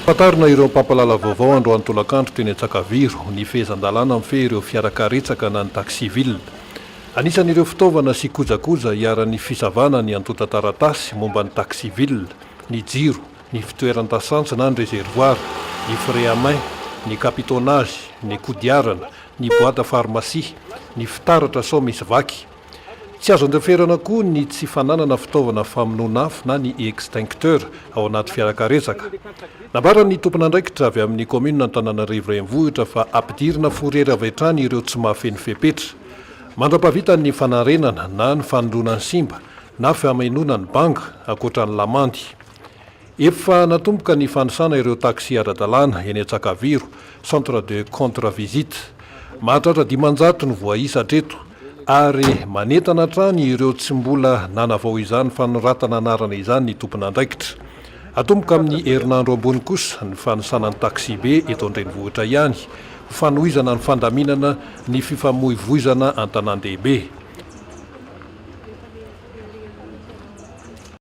Fantarina ireo mpampahalala vaovao androany tolakandro teny Antsakaviro ny fehezan-dalàna mifehy ireo fiarakaretsaka na ny taxi ville. Anisan'ireo fitaovana sy kojakoja iharan'ny fisavana ny antontan-taratasy momba ny taxi ville, ny jiro, ny fitoeran-dasantsy na ny réservoir, ny frein à main, ny capitonnage, ny kodiarana, ny boite pharmacie, ny fitaratra sao misy vaky. Tsy azo andeferana koa ny tsy fananana fitaovana famonoana afo na ny extincteur ao anaty fiarakaretsaka. Nambaran'ny tompon'andraikitra avy amin'ny kaominina Antananarivo Renivohitra fa ampidirina fourrière avy hatrany ireo tsy mahafeno fepetra. Mandra-pahavitan'ny fanarenana na ny fanoloana ny simba na famenoana ny banga, ankoatra ny lamandy. Efa natomboka ny fanisana ireo taxi ara-dalàna eny Antsakaviro, centre de contre visite. Mahatratra 500 no voaisa hatreto ary manentana hatrany ireo tsy mbola nanavao izany fanoratana anarana izany ny tompon'andraikitra. Hatomboka amin'ny herinandro ambony kosa ny fanisana ny taxi-be eto an-drenivohitra ihany ho fanohizana ny fandaminana ny fifamoivoizana an-tanàn-dehibe.